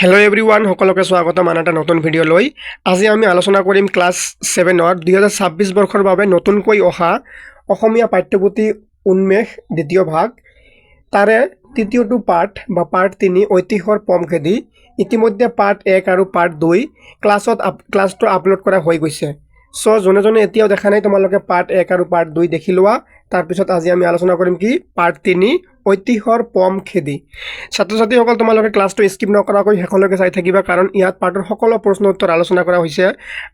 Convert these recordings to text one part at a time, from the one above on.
Hello' every one, সকলোকে স্বাগতম আন এটা নতুন ভিডিঅ' লৈ। আজি আমি আলোচনা কৰিম ক্লাছ ছেভেনৰ 2026 বৰ্ষৰ বাবে নতুনকৈ অহা অসমীয়া পাঠ্যপুথি উন্মেষ দ্বিতীয় ভাগ, তাৰে তৃতীয়টো পাঠ বা পাৰ্ট 3, ঐতিহ্যৰ পম খেদি। ইতিমধ্যে পাৰ্ট 1 আৰু পাৰ্ট 2 ক্লাছটো আপলোড কৰা হৈ গৈছে। চ' যোনে যোনে এতিয়াও দেখা নাই, তোমালোকে পাৰ্ট 1 আৰু পাৰ্ট 2 দেখি লোৱা। তাৰপিছত আজি আমি আলোচনা কৰিম কি? পাৰ্ট 3, ঐতিহ্যৰ পম খেদি। ছাত্ৰ ছাত্ৰীসকল, তোমালোকে ক্লাছটো স্কিপ নকৰাকৈ শেষলৈকে চাই থাকিবা, কাৰণ ইয়াত পাঠৰ সকলো প্ৰশ্ন উত্তৰ আলোচনা কৰা হৈছে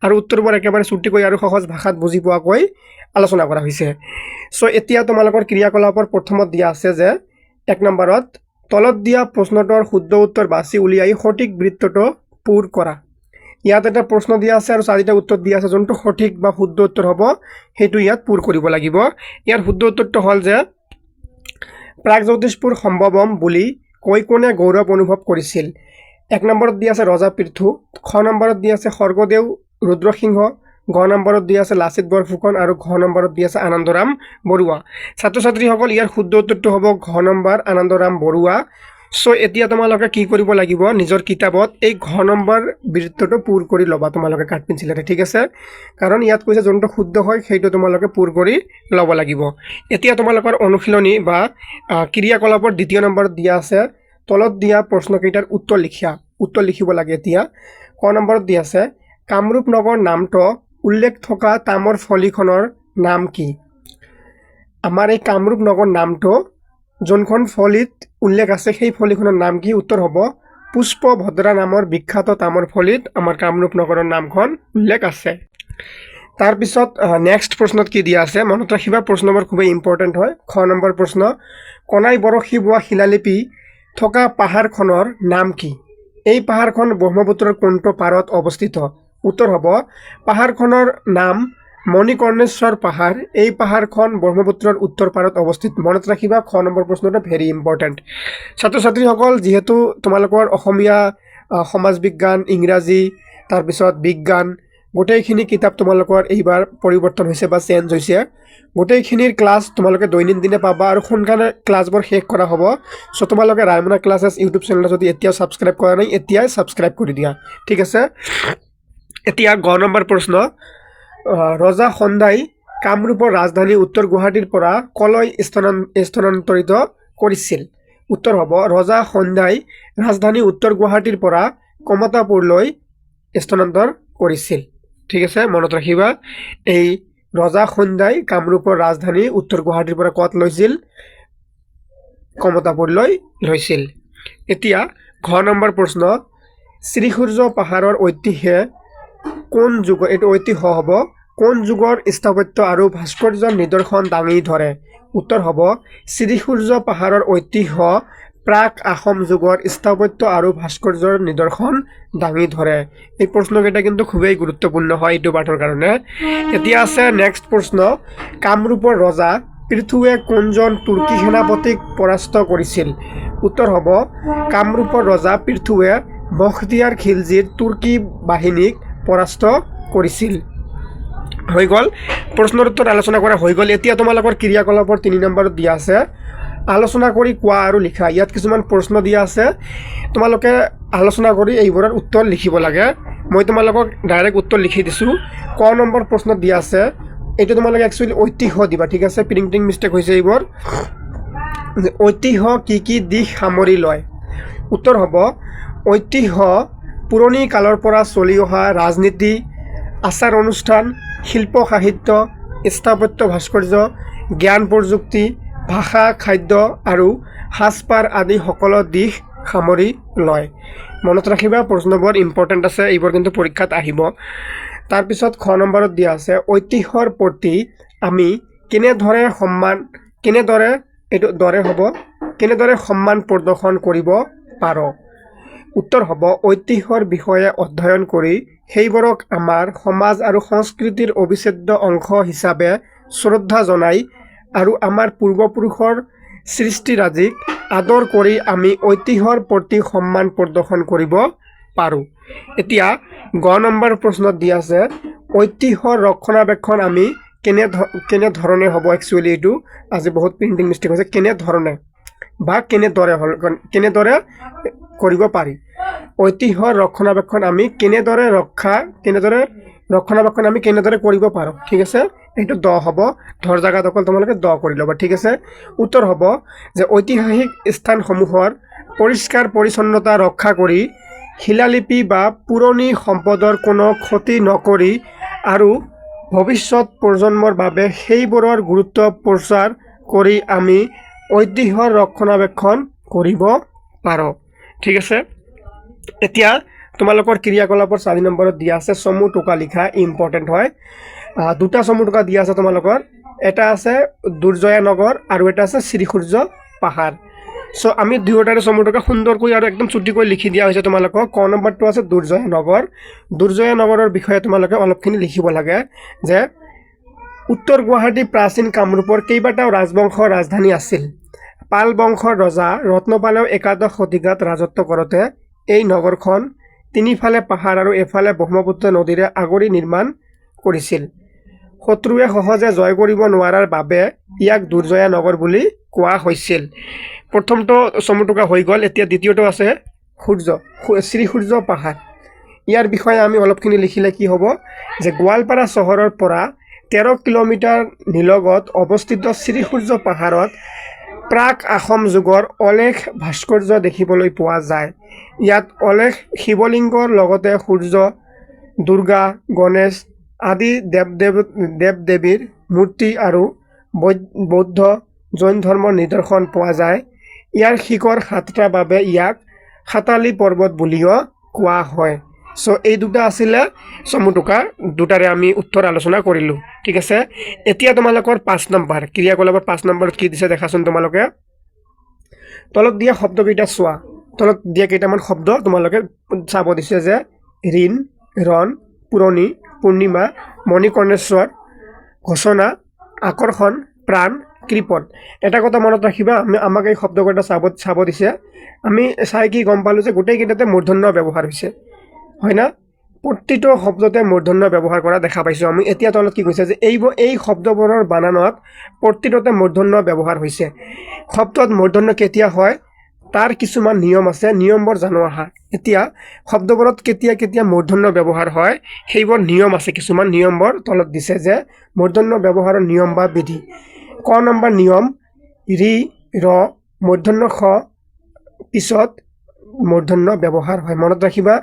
আৰু উত্তৰবোৰ একেবাৰে চুটিকৈ আৰু সহজ ভাষাত বুজি পোৱাকৈ আলোচনা কৰা হৈছে। চ' এতিয়া তোমালোকৰ ক্ৰিয়াকলাপৰ প্ৰথমত দিয়া আছে যে 1 নম্বৰত তলত দিয়া প্ৰশ্নটোৰ শুদ্ধ উত্তৰ বাছি উলিয়াই সঠিক বৃত্তটো পূৰ কৰা। ইয়াত এটা প্ৰশ্ন দিয়া আছে আৰু চাৰিটা উত্তৰ দিয়া আছে। যোনটো সঠিক বা শুদ্ধ উত্তৰ হ'ব, সেইটো ইয়াত পূৰ কৰিব লাগিব। ইয়াৰ শুদ্ধ উত্তৰটো হ'ল যে প্ৰাগজ্যোতিষপুৰ সম্ভৱম বুলি কৈ কোনে গৌৰৱ অনুভৱ কৰিছিল? 1 নম্বৰত দিয়া আছে ৰজা পৃথু, খ নম্বৰত দিয়া আছে স্বৰ্গদেউ ৰুদ্ৰসিংহ, গ নম্বৰত দিয়া আছে লাচিত বৰফুকন আৰু ঘ নম্বৰত দিয়া আছে আনন্দৰাম বৰুৱা। ছাত্ৰ ছাত্ৰীসকল, ইয়াৰ শুদ্ধ উত্তৰটো হ'ব ঘ নম্বৰ, আনন্দৰাম বৰুৱা। চ' এতিয়া তোমালোকে কি কৰিব লাগিব? নিজৰ কিতাপত এই ঘ নম্বৰ বৃত্তটো পূৰ কৰি ল'বা তোমালোকে কাঠ পেঞ্চিলেৰে, ঠিক আছে? কাৰণ ইয়াত কৈছে যোনটো শুদ্ধ হয়, সেইটো তোমালোকে পূৰ কৰি ল'ব লাগিব। এতিয়া তোমালোকৰ অনুশীলনী বা ক্ৰিয়াকলাপৰ দ্বিতীয় নম্বৰত দিয়া আছে তলত দিয়া প্ৰশ্নকেইটাৰ উত্তৰ লিখা। উত্তৰ লিখিব লাগে। এতিয়া ক নম্বৰত দিয়া আছে, কামৰূপ নগৰ নামটো উল্লেখ থকা তামৰ ফলিখনৰ নাম কি? আমাৰ এই কামৰূপ নগৰ নামটো যোনখন ফলিত উল্লেখ আছে, সেই ফলিখনৰ নাম কি? উত্তৰ হ'ব পুষ্পভদ্ৰা নামৰ বিখ্যাত তামৰ ফলিত আমাৰ কামৰূপ নগৰৰ নামখন উল্লেখ আছে। তাৰপিছত নেক্সট প্ৰশ্নত কি দিয়া আছে? মনত ৰাখিবা, প্ৰশ্নবোৰ খুবেই ইম্পৰ্টেণ্ট হয়। খ নম্বৰ প্ৰশ্ন, কণাই বৰশী বোৱা শিলালিপি থকা পাহাৰখনৰ নাম কি? এই পাহাৰখন ব্ৰহ্মপুত্ৰৰ কোনটো পাৰত অৱস্থিত? উত্তৰ হ'ব পাহাৰখনৰ নাম মণিকৰ্ণেশ্বৰ পাহাৰ। এই পাহাৰখন ব্ৰহ্মপুত্ৰৰ উত্তৰ পাৰত অৱস্থিত। মনত ৰাখিবা, খ নম্বৰ প্ৰশ্নটো ভেৰি ইম্পৰ্টেণ্ট। ছাত্ৰ ছাত্ৰীসকল, যিহেতু তোমালোকৰ অসমীয়া, সমাজ বিজ্ঞান, ইংৰাজী, তাৰপিছত বিজ্ঞান, গোটেইখিনি কিতাপ তোমালোকৰ এইবাৰ পৰিৱৰ্তন হৈছে বা চেঞ্জ হৈছে। গোটেইখিনিৰ ক্লাছ তোমালোকে দৈনন্দিনে পাবা আৰু সোনকালে ক্লাছবোৰ শেষ কৰা হ'ব। চ' তোমালোকে ৰায়মনা ক্লাছেছ ইউটিউব চেনেলত যদি এতিয়াও ছাবস্ক্ৰাইব কৰা নাই, এতিয়াই ছাবস্ক্ৰাইব কৰি দিয়া, ঠিক আছে? এতিয়া গ নম্বৰ প্ৰশ্ন, ৰজা সন্ধ্যাই কামৰূপৰ ৰাজধানী উত্তৰ গুৱাহাটীৰ পৰা কলৈ স্থানান্তৰিত কৰিছিল? উত্তৰ হ'ব ৰজা সন্ধ্যাই ৰাজধানী উত্তৰ গুৱাহাটীৰ পৰা কমতাপুৰলৈ স্থানান্তৰ কৰিছিল। ঠিক আছে, মনত ৰাখিবা, এই ৰজা সন্ধ্যাই কামৰূপৰ ৰাজধানী উত্তৰ গুৱাহাটীৰ পৰা ক'ত লৈছিল? কমতাপুৰলৈ লৈছিল। এতিয়া ঘ নম্বৰ প্ৰশ্ন, শ্ৰীসূৰ্য পাহাৰৰ ঐতিহ্যে কোন যুগৰ, এইটো ঐতিহ্য হ'ব, কোন যুগৰ স্থাপত্য আৰু ভাস্কৰ্যৰ নিদৰ্শন দাঙি ধৰে? উত্তৰ হ'ব শ্ৰীসূৰ্য পাহাৰৰ ঐতিহ্য প্ৰাক আহোম যুগৰ স্থাপত্য আৰু ভাস্কৰ্যৰ নিদৰ্শন দাঙি ধৰে। এই প্ৰশ্নকেইটা কিন্তু খুবেই গুৰুত্বপূৰ্ণ হয় এইটো পাঠৰ কাৰণে। এতিয়া আছে নেক্সট প্ৰশ্ন, কামৰূপৰ ৰজা পৃথুৱে কোনজন তুৰ্কী সেনাপতিক পৰাস্ত কৰিছিল? উত্তৰ হ'ব কামৰূপৰ ৰজা পৃথুৱে বখতিয়াৰ খিলজীৰ তুৰ্কী বাহিনীক পৰাস্ত কৰিছিল। হৈ গ'ল, প্ৰশ্নৰ উত্তৰ আলোচনা কৰা হৈ গ'ল। এতিয়া তোমালোকৰ ক্ৰিয়াকলাপৰ 3 নম্বৰত দিয়া আছে আলোচনা কৰি কোৱা আৰু লিখা। ইয়াত কিছুমান প্ৰশ্ন দিয়া আছে, তোমালোকে আলোচনা কৰি এইবোৰৰ উত্তৰ লিখিব লাগে। মই তোমালোকক ডাইৰেক্ট উত্তৰ লিখি দিছোঁ। ক নম্বৰ প্ৰশ্নত দিয়া আছে, এইটো তোমালোকে একচুৱেলি ঐতিহ্য দিবা, ঠিক আছে? প্ৰিণ্টিং মিষ্টেক হৈছে এইবোৰ। ঐতিহ্য কি কি দিশ সামৰি লয়? উত্তৰ হ'ব ঐতিহ্য পুৰণি কালৰ পৰা চলি অহা ৰাজনীতি, আচাৰ অনুষ্ঠান, শিল্প সাহিত্য, স্থাপত্য ভাস্কৰ্য, জ্ঞান প্ৰযুক্তি, ভাষা, খাদ্য আৰু সাজপাৰ আদি সকলো দিশ সামৰি লয়। মনত ৰাখিবা, প্ৰশ্নবোৰ ইম্পৰ্টেণ্ট আছে, এইবোৰ কিন্তু পৰীক্ষাত আহিব। তাৰপিছত খ নম্বৰত দিয়া আছে, ঐতিহ্যৰ প্ৰতি আমি কেনেদৰে সন্মান, কেনেদৰে, এইটো দৰে হ'ব, কেনেদৰে সন্মান প্ৰদৰ্শন কৰিব পাৰোঁ? উত্তৰ হ'ব ঐতিহ্যৰ বিষয়ে অধ্যয়ন কৰি সেইবোৰক আমাৰ সমাজ আৰু সংস্কৃতিৰ অবিচ্ছেদ্য অংশ হিচাপে শ্ৰদ্ধা জনাই আৰু আমাৰ পূৰ্বপুৰুষৰ সৃষ্টিৰাজিক আদৰ কৰি আমি ঐতিহ্যৰ প্ৰতি সন্মান প্ৰদৰ্শন কৰিব পাৰোঁ। এতিয়া গ নম্বৰ প্ৰশ্নত দিয়া আছে, ঐতিহ্যৰ ৰক্ষণাবেক্ষণ আমি কেনেধৰণে হ'ব। একচুৱেলি এইটো আজি বহুত প্ৰিণ্টিং মিষ্টেক হৈছে। কেনেধৰণে বা কেনেদৰে হ'ল, কেনেদৰে কৰিব পাৰি? ঐতিহ্যৰ ৰক্ষণাবেক্ষণ আমি কেনেদৰে ৰক্ষা কেনেদৰে ৰক্ষণাবেক্ষণ আমি কেনেদৰে কৰিব পাৰোঁ। ঠিক আছে, এইটো দ হ'ব, ধৰ জেগাত অকল তোমালোকে দ কৰি ল'বা। ঠিক আছে, উত্তৰ হ'ব যে ঐতিহাসিক স্থানসমূহৰ পৰিষ্কাৰ পৰিচ্ছন্নতা ৰক্ষা কৰি শিলালিপি বা পুৰণি সম্পদৰ কোনো ক্ষতি নকৰি আৰু ভৱিষ্যত প্ৰজন্মৰ বাবে সেইবোৰৰ গুৰুত্ব প্ৰচাৰ কৰি আমি ঐতিহ্যৰ ৰক্ষণাবেক্ষণ কৰিব পাৰোঁ। ঠিক আছে, এতিয়া তোমালোকৰ ক্ৰিয়াকলাপৰ 4 নম্বৰত দিয়া আছে চমু টোকা লিখা, ইম্পৰ্টেণ্ট হয়। দুটা চমু টোকা দিয়া আছে তোমালোকৰ, এটা আছে দুৰ্জয়া নগৰ আৰু এটা আছে শ্ৰীসূৰ্য পাহাৰ। চ' আমি দুয়োটাৰে চমু টোকা সুন্দৰকৈ আৰু একদম চুটিকৈ লিখি দিয়া হৈছে তোমালোকক। ক নম্বৰটো আছে দুৰ্জয়া নগৰ। দুৰ্জয়া নগৰৰ বিষয়ে তোমালোকে অলপখিনি লিখিব লাগে যে উত্তৰ গুৱাহাটী প্ৰাচীন কামৰূপৰ কেইবাটাও ৰাজবংশৰ ৰাজধানী আছিল। পাল বংশৰ ৰজা ৰত্নপালেও একাদশ শতিকাত ৰাজত্ব কৰোঁতে এই নগৰখন তিনিফালে পাহাৰ আৰু এফালে ব্ৰহ্মপুত্ৰ নদীৰে আগুৰি নিৰ্মাণ কৰিছিল। শত্ৰুৱে সহজে জয় কৰিব নোৱাৰাৰ বাবে ইয়াক দুৰ্জয়া নগৰ বুলি কোৱা হৈছিল। প্ৰথমটো চমু টোকা হৈ গ'ল। এতিয়া দ্বিতীয়টো আছে শ্ৰীসূৰ্য পাহাৰ। ইয়াৰ বিষয়ে আমি অলপখিনি লিখিলে কি হ'ব যে গোৱালপাৰা চহৰৰ পৰা 13 কিলোমিটাৰ নিলগত অৱস্থিত শ্ৰীসূৰ্য পাহাৰত প্ৰাক আহোম যুগৰ অলেখ ভাস্কৰ্য দেখিবলৈ পোৱা যায়। ইয়াত অলেখ শিৱলিংগৰ লগতে সূৰ্য, দুৰ্গা, গণেশ আদি দেৱ দেৱ দেৱ দেৱীৰ মূৰ্তি আৰু বৌদ্ধ, জৈন ধৰ্মৰ নিদৰ্শন পোৱা যায়। ইয়াৰ শিখৰ সাতটা বাবে ইয়াক সাতালি পৰ্বত বুলিও কোৱা হয়। চ' এই দুটা আছিলে চমু টোকা, দুটাৰে আমি উত্তৰ আলোচনা কৰিলোঁ। ঠিক আছে, এতিয়া তোমালোকৰ 5 নম্বৰ ক্ৰিয়াকলাপৰ 5 নম্বৰত কি দিছে দেখাচোন। তোমালোকে তলত দিয়া শব্দকেইটা চোৱা। তলত দিয়া কেইটামান শব্দ তোমালোকে চাব দিছে যে ঋণ, ৰণ, পুৰণি, পূৰ্ণিমা, মণিকৰ্ণেশ্বৰ, ঘোষণা, আকৰ্ষণ, প্ৰাণ, কৃপণ। এটা কথা মনত ৰাখিবা, আমাক এই শব্দকেইটা চাব চাব দিছে। আমি চাই কি গম পালোঁ যে গোটেইকেইটাতে মূৰ্ধন্য ব্যৱহাৰ হৈছে, হয় না? প্ৰতিটো শব্দতে মূৰ্ধন্য ব্যৱহাৰ কৰা দেখা পাইছোঁ আমি। এতিয়া তলত কি কৈছে যে এই শব্দবোৰৰ বানানত প্ৰতিটোতে মূৰ্ধন্য ব্যৱহাৰ হৈছে। শব্দত মূৰ্ধন্য কেতিয়া হয় তাৰ কিছুমান নিয়ম আছে, নিয়মবোৰ জানো আহা। এতিয়া শব্দবোৰত কেতিয়া কেতিয়া মূৰ্ধন্য ব্যৱহাৰ হয় সেইবোৰ নিয়ম আছে, কিছুমান নিয়মবোৰ তলত দিছে যে মূৰ্ধন্য ব্যৱহাৰৰ নিয়ম বা বিধি। ক নম্বৰ নিয়ম, ৰি, ৰ, মূৰ্ধন্য খ পিছত মূৰ্ধন্য ব্যৱহাৰ হয়। মনত ৰাখিবা,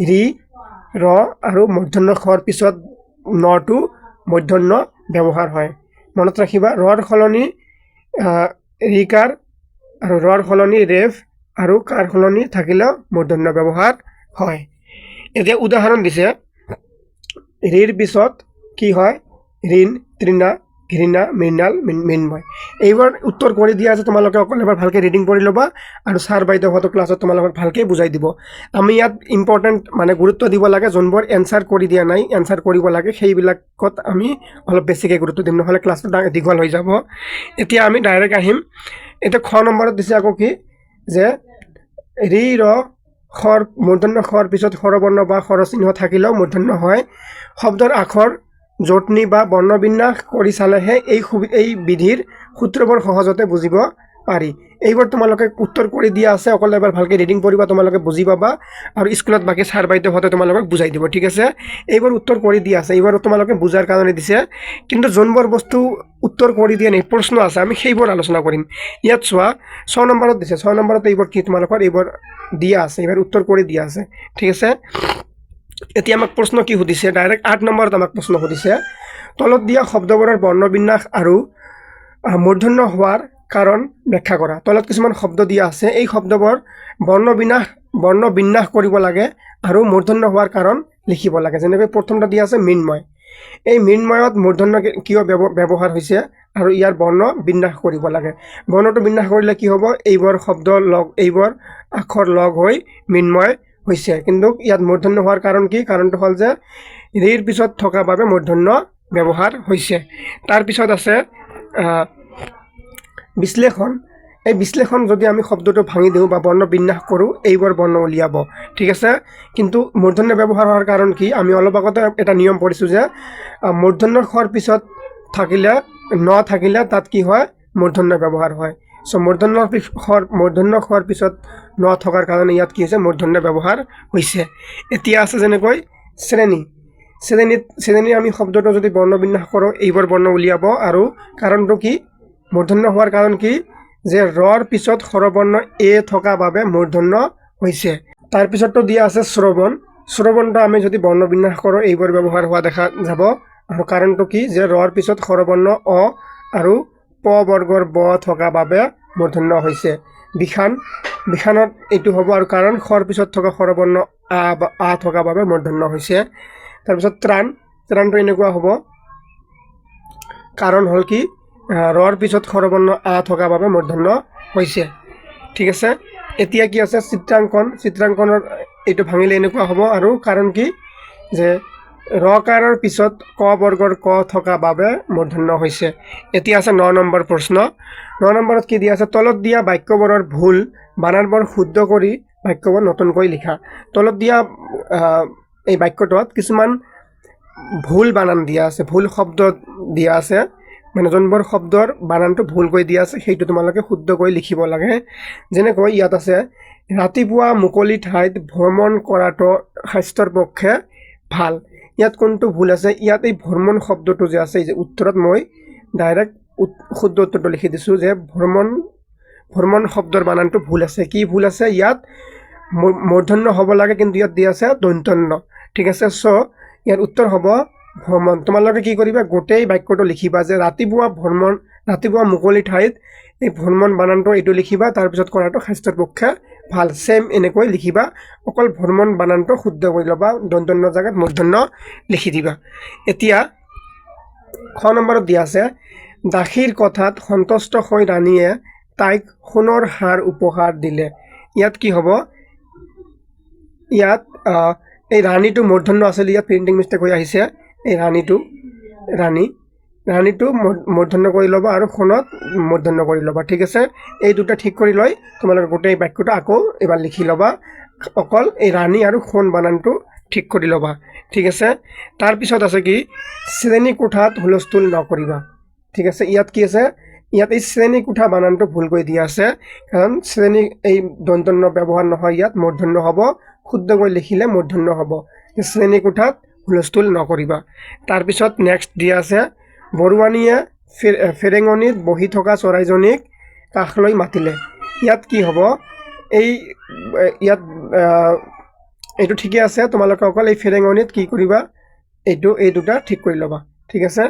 ৰি, ৰ আৰু মূৰ্ধন্য খৰ পিছত নটো মূৰ্ধন্য ব্যৱহাৰ হয়। মনত ৰাখিবা, ৰৰ সলনি ৰিকাৰ আৰু ৰৰ সলনি ৰেফ আৰু কাৰ সলনি থাকিলেও মূৰ্ধন্য ব্যৱহাৰ হয়। এতিয়া উদাহৰণ দিছে, ৰিৰ পিছত কি হয়? ঋণ, তৃণা, ঘৃণা, মৃণাল, মৃন্ময়। এইবোৰ উত্তৰ কৰি দিয়া আছে, তোমালোকে অকল এবাৰ ভালকৈ ৰিডিং কৰি ল'বা আৰু ছাৰ বাইদেউহঁতৰ ক্লাছত তোমালোকক ভালকৈ বুজাই দিব। আমি ইয়াত ইম্পৰ্টেণ্ট মানে গুৰুত্ব দিব লাগে যোনবোৰ এনচাৰ কৰি দিয়া নাই, এনচাৰ কৰিব লাগে সেইবিলাকত আমি অলপ বেছিকৈ গুৰুত্ব দিম, নহ'লে ক্লাছটো দীঘল হৈ যাব। এতিয়া আমি ডাইৰেক্ট আহিম। এতিয়া খ নম্বৰত দিছে আকৌ কি যে ৰি, ৰ, খৰ মূৰ্ধন্য খৰ পিছত স্বৰবৰ্ণ বা স্বৰচিহ্ন থাকিলেও মূৰ্ধন্য হয়। শব্দৰ আখৰ জোঁটনি বা বৰ্ণবিন্যাস কৰি চালেহে এই বিধিৰ সূত্ৰবোৰ সহজতে বুজিব পাৰি। এইবোৰ তোমালোকে উত্তৰ কৰি দিয়া আছে, অকল এবাৰ ভালকৈ ৰিডিং পঢ়িবা, তোমালোকে বুজি পাবা আৰু স্কুলত বাকী ছাৰ বাইদেউহঁতে তোমালোকক বুজাই দিব। ঠিক আছে, এইবোৰ উত্তৰ কৰি দিয়া আছে, এইবোৰ তোমালোকে বুজাৰ কাৰণে দিছে। কিন্তু যোনবোৰ বস্তু উত্তৰ কৰি দিয়া নাই, প্ৰশ্ন আছে, আমি সেইবোৰ আলোচনা কৰিম। ইয়াত চোৱা, 6 নম্বৰত দিছে, 6 নম্বৰত এইবোৰ কি তোমালোকৰ এইবোৰ দিয়া আছে, এইবোৰ উত্তৰ কৰি দিয়া আছে। ঠিক আছে, এতিয়া আমাক প্ৰশ্ন কি সুধিছে? ডাইৰেক্ট 8 নম্বৰত আমাক প্ৰশ্ন সুধিছে, তলত দিয়া শব্দবোৰৰ বৰ্ণবিন্যাস আৰু মূৰ্ধন্য হোৱাৰ কাৰণ ব্যাখ্যা কৰা। তলত কিছুমান শব্দ দিয়া আছে, এই শব্দবোৰ বৰ্ণবিন্যাস কৰিব লাগে আৰু মূৰ্ধন্য হোৱাৰ কাৰণ লিখিব লাগে। যেনেকৈ প্ৰথমটা দিয়া আছে মৃন্ময়, এই মৃন্ময়ত মূৰ্ধন্য কিয় ব্যৱহাৰ হৈছে আৰু ইয়াৰ বৰ্ণ বিন্যাস কৰিব লাগে। বৰ্ণটো বিন্যাস কৰিলে কি হ'ব? এইবোৰ শব্দ লগ, এইবোৰ আখৰ লগ হৈ মৃন্ময় হৈছে। কিন্তু ইয়াত মূৰ্ধন্য হোৱাৰ কাৰণ কি? কাৰণটো হ'ল যে ৰিৰ পিছত থকা বাবে মূৰ্ধন্য ব্যৱহাৰ হৈছে। তাৰপিছত আছে বিশ্লেষণ। এই বিশ্লেষণ যদি আমি শব্দটো ভাঙি দিওঁ বা বৰ্ণ বিন্যাস কৰোঁ, এইবোৰ বৰ্ণ উলিয়াব। ঠিক আছে, কিন্তু মূৰ্ধন্য ব্যৱহাৰ হোৱাৰ কাৰণ কি? আমি অলপ আগতে এটা নিয়ম পঢ়িছোঁ যে মূৰ্ধন্য খৰ পিছত থাকিলে ন থাকিলে তাত কি হয়? মূৰ্ধন্য ব্যৱহাৰ হয়। চ' মূৰ্ধন্য খৰ পিছত ন থকাৰ কাৰণে ইয়াত কি হৈছে? মূৰ্ধন্য ব্যৱহাৰ হৈছে। এতিয়া আছে যেনেকৈ শ্ৰেণী। শ্ৰেণীত, শ্ৰেণীৰ আমি শব্দটো যদি বৰ্ণ বিন্যাস কৰোঁ, এইবোৰ বৰ্ণ উলিয়াব। আৰু কাৰণটো কি? মূৰ্ধন্য হোৱাৰ কাৰণ কি যে ৰৰ পিছত স্বৰবৰ্ণ এ থকা বাবে মূৰ্ধন্য হৈছে। তাৰপিছততো দিয়া আছে শ্ৰৱণ। শ্ৰৱণটো আমি যদি বৰ্ণ বিন্যাস কৰোঁ, এইবোৰ ব্যৱহাৰ হোৱা দেখা যাব। আৰু কাৰণটো কি যে ৰৰ পিছত স্বৰবৰ্ণ অ আৰু প বৰ্গৰ ব থকা বাবে মূৰ্ধন্য হৈছে। বিষাণ, বিষাণত এইটো হ'ব আৰু কাৰণ খৰ পিছত থকা স্বৰবৰ্ণ আ বা আ থকা বাবে মূৰ্ধন্য হৈছে। তাৰপিছত ত্ৰাণ। ত্ৰাণটো এনেকুৱা হ'ব। কাৰণ হ'ল কি, ৰৰ পিছত স্বৰবৰ্ণ আ থকা বাবে মূৰ্ধন্য হৈছে। ঠিক আছে। এতিয়া কি আছে? চিত্ৰাংকন। চিত্ৰাংকনৰ এইটো ভাঙিলে এনেকুৱা হ'ব। আৰু কাৰণ কি যে ৰকাৰৰ পিছত ক বৰ্গৰ ক থকা বাবে মূৰ্ধন্য হৈছে। এতিয়া আছে ন নম্বৰ প্ৰশ্ন। ন নম্বৰত কি দিয়া আছে? তলত দিয়া বাক্যবোৰৰ ভুল বানানবোৰ শুদ্ধ কৰি বাক্যবোৰ নতুনকৈ লিখা। তলত দিয়া এই বাক্যটোত কিছুমান ভুল বানান দিয়া আছে, ভুল শব্দ দিয়া আছে। মানে যোনবোৰ শব্দৰ বানানটো ভুলকৈ দিয়া আছে, সেইটো তোমালোকে শুদ্ধকৈ লিখিব লাগে। যেনেকৈ ইয়াত আছে, ৰাতিপুৱা মুকলি ঠাইত ভ্ৰমণ কৰাটো স্বাস্থ্যৰ পক্ষে ভাল। ইয়াত কোনটো ভুল আছে? ইয়াত এই ভ্ৰমণ শব্দটো যে আছে, এই যে উত্তৰত মই ডাইৰেক্ট শুদ্ধ উত্তৰটো লিখি দিছোঁ যে ভ্ৰমণ, ভ্ৰমণ শব্দৰ বানানটো ভুল আছে। কি ভুল আছে? ইয়াত মূৰ্ধন্য হ'ব লাগে, কিন্তু ইয়াত দিয়া আছে দন্ত্যন্য। ঠিক আছে। চ' ইয়াৰ উত্তৰ হ'ব ভ্ৰমণ। তোমালোকে কি কৰিবা? গোটেই বাক্যটো লিখিবা যে ৰাতিপুৱা ভ্ৰমণ, ৰাতিপুৱা মুকলি ঠাইত, এই ভ্ৰমণ বানানটো এইটো লিখিবা। তাৰপিছত কৰাটো স্বাস্থ্যৰ পক্ষে ভাল, ছেম এনেকৈ লিখিবা। অকল ভ্ৰমণ বানানটো শুদ্ধ কৰি ল'বা, দন্ত্যন্য জেগাত মূৰ্ধন্য লিখি দিবা। এতিয়া খ নম্বৰত দিয়া আছে, দাসীৰ কথাত সন্তুষ্ট হৈ ৰাণীয়ে তাইক সোণৰ হাৰ উপহাৰ দিলে। ইয়াত কি হ'ব? ইয়াত এই ৰাণীটো মূৰ্ধন্য আছিল, ইয়াত প্ৰিণ্টিং মিষ্টেক হৈ আহিছে। এই ৰাণীটো, ৰাণী, ৰাণীটো মূৰ্ধন্য কৰি ল'বা আৰু সোণত মূৰ্ধন্য কৰি ল'বা। ঠিক আছে। এই দুটা ঠিক কৰি লৈ তোমালোকে গোটেই বাক্যটো আকৌ এবাৰ লিখি ল'বা। অকল এই ৰাণী আৰু সোণ বানানটো ঠিক কৰি ল'বা। ঠিক আছে। তাৰপিছত আছে কি, শ্ৰেণী কোঠাত হুলস্থুল নকৰিবা। ঠিক আছে। ইয়াত কি আছে? ইয়াত এই শ্ৰেণী কোঠা বানানটো ভুলকৈ দিয়া আছে। কাৰণ শ্ৰেণী, এই দন্ত্যন্য ব্যৱহাৰ নহয়, ইয়াত মূৰ্ধন্য হ'ব। শুদ্ধকৈ লিখিলে মূৰ্ধন্য হ'ব, শ্ৰেণী কোঠাত হুলস্থুল নকৰিবা। তাৰপিছত নেক্সট দিয়া আছে, বৰুৱানীয়ে ফেৰেঙনিত বহি থকা চৰাইজনীক কাষলৈ মাতিলে। ইয়াত কি হ'ব? এই ইয়াত এইটো ঠিকে আছে। তোমালোকে অকল এই ফেৰেঙনিত কি কৰিবা, এইটো, এই দুটা ঠিক কৰি ল'বা। ঠিক আছে।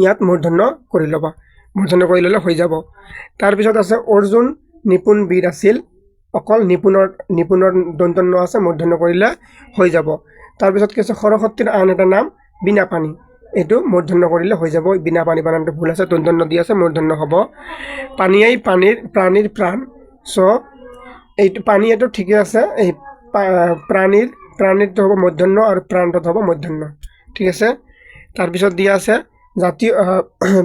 ইয়াত মূৰ্ধন্য কৰি ল'বা। মূৰ্ধন্য কৰি ল'লে হৈ যাব। তাৰপিছত আছে, অৰ্জুন নিপুণ বীৰ আছিল। অকল নিপুণৰ, নিপুণৰ দন্ত্যন্য আছে, মূৰ্ধন্য কৰিলে হৈ যাব। তাৰপিছত কি আছে? সৰস্বতীৰ আন এটা নাম বীণাপাণি। এইটো মূৰ্ধন্য কৰিলে হৈ যাব। বীণাপাণি বানানটো ভুল আছে, দন্ত্যন্য দি আছে, মূৰ্ধন্য হ'ব। পানীয়েই পানীৰ প্ৰাণীৰ প্ৰাণ। চ' এইটো পানী, এইটো ঠিকে আছে। এই প্ৰাণীৰ, প্ৰাণীৰটো হ'ব মূৰ্ধন্য আৰু প্ৰাণটোত হ'ব মূৰ্ধন্য। ঠিক আছে। তাৰপিছত দিয়া আছে, জাতীয়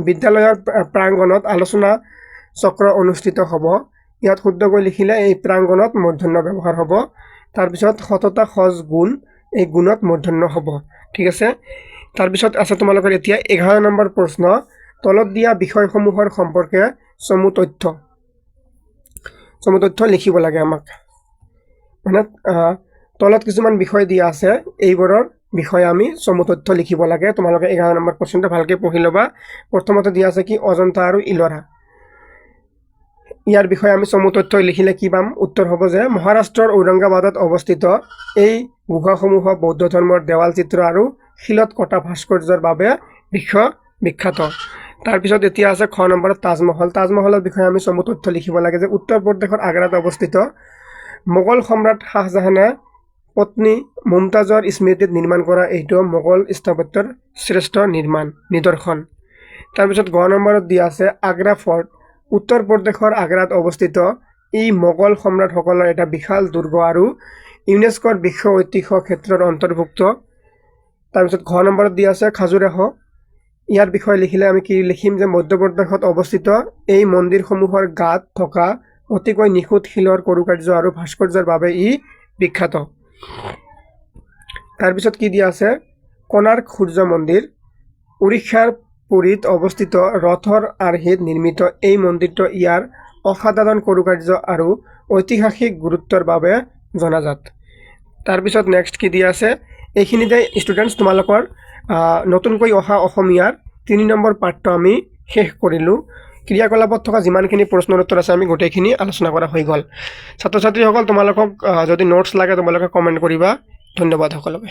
বিদ্যালয়ৰ প্ৰাংগণত আলোচনা চক্ৰ অনুষ্ঠিত হ'ব। ইয়াত শুদ্ধকৈ লিখিলে এই প্ৰাংগণত মূৰ্ধন্য ব্যৱহাৰ হ'ব। তাৰপিছত সততা সজ গুণ, এই গুণত মূৰ্ধন্য হ'ব। ঠিক আছে। তাৰপিছত আছে তোমালোকৰ এতিয়া 11 নম্বৰ প্ৰশ্ন, তলত দিয়া বিষয়সমূহৰ সম্পৰ্কে চমু তথ্য লিখিব লাগে আমাক। মানে তলত কিছুমান বিষয় দিয়া আছে, এইবোৰৰ বিষয়ে আমি চমু তথ্য লিখিব লাগে। তোমালোকে 11 নম্বৰ প্ৰশ্নটো ভালকৈ পঢ়ি ল'বা। প্ৰথমতে দিয়া আছে কি, অজন্তা আৰু ইলোৰা। ইয়াৰ বিষয়ে আমি চমু তথ্য লিখিলে কি পাম? উত্তৰ হ'ব যে মহাৰাষ্ট্ৰৰ ঔৰংগাবাদত অৱস্থিত এই গুহাসমূহ বৌদ্ধ ধৰ্মৰ দেৱাল চিত্ৰ আৰু শিলত কটা ভাস্কৰ্যৰ বাবে বিশ্ব বিখ্যাত। তাৰপিছত এতিয়া আছে খ নম্বৰত তাজমহল। তাজমহলৰ বিষয়ে আমি চমু তথ্য লিখিব লাগে যে উত্তৰ প্ৰদেশৰ আগ্ৰাত অৱস্থিত, মোগল সম্ৰাট শ্বাহজাহানে পত্নী মুমতাজৰ স্মৃতিত নিৰ্মাণ কৰা এইটো মোগল স্থাপত্যৰ শ্ৰেষ্ঠ নিৰ্মাণ নিদৰ্শন। তাৰপিছত গ নম্বৰত দিয়া আছে আগ্ৰা ফৰ্ট। উত্তৰ প্ৰদেশৰ আগ্ৰাত অৱস্থিত ই মোগল সম্ৰাটসকলৰ এটা বিশাল দুৰ্গ আৰু ইউনেস্কোৰ বিশ্ব ঐতিহ্য ক্ষেত্ৰৰ অন্তৰ্ভুক্ত। তাৰপিছত ঘ নম্বৰত দিয়া আছে খাজুৰাহ। ইয়াৰ বিষয়ে লিখিলে আমি কি লিখিম যে মধ্যপ্ৰদেশত অৱস্থিত এই মন্দিৰসমূহৰ গাত থকা অতিকৈ নিখুঁত শিলৰ কাৰুকাৰ্য আৰু ভাস্কৰ্যৰ বাবে ই বিখ্যাত। তাৰপিছত কি দিয়া আছে? কোণাৰ্ক সূৰ্য মন্দিৰ। উৰিষ্যাৰ পুৰীত অৱস্থিত ৰথৰ আৰ্হিত নিৰ্মিত এই মন্দিৰটো ইয়াৰ অসাধাৰণ কাৰুকাৰ্য আৰু ঐতিহাসিক গুৰুত্বৰ বাবে জনাজাত। তাৰপিছত নেক্সট কি দিয়া আছে? এইখিনিতে ষ্টুডেণ্টছ, তোমালোকৰ নতুনকৈ অহা অসমীয়াৰ 3 নম্বৰ পাঠটো আমি শেষ কৰিলোঁ। ক্ৰিয়াকলাপত থকা যিমানখিনি প্ৰশ্নৰ উত্তৰ আছে, আমি গোটেইখিনি আলোচনা কৰা হৈ গ'ল। ছাত্ৰ ছাত্ৰীসকল, তোমালোকক যদি নোটছ লাগে, তোমালোকে কমেণ্ট কৰিবা। ধন্যবাদ সকলোকে।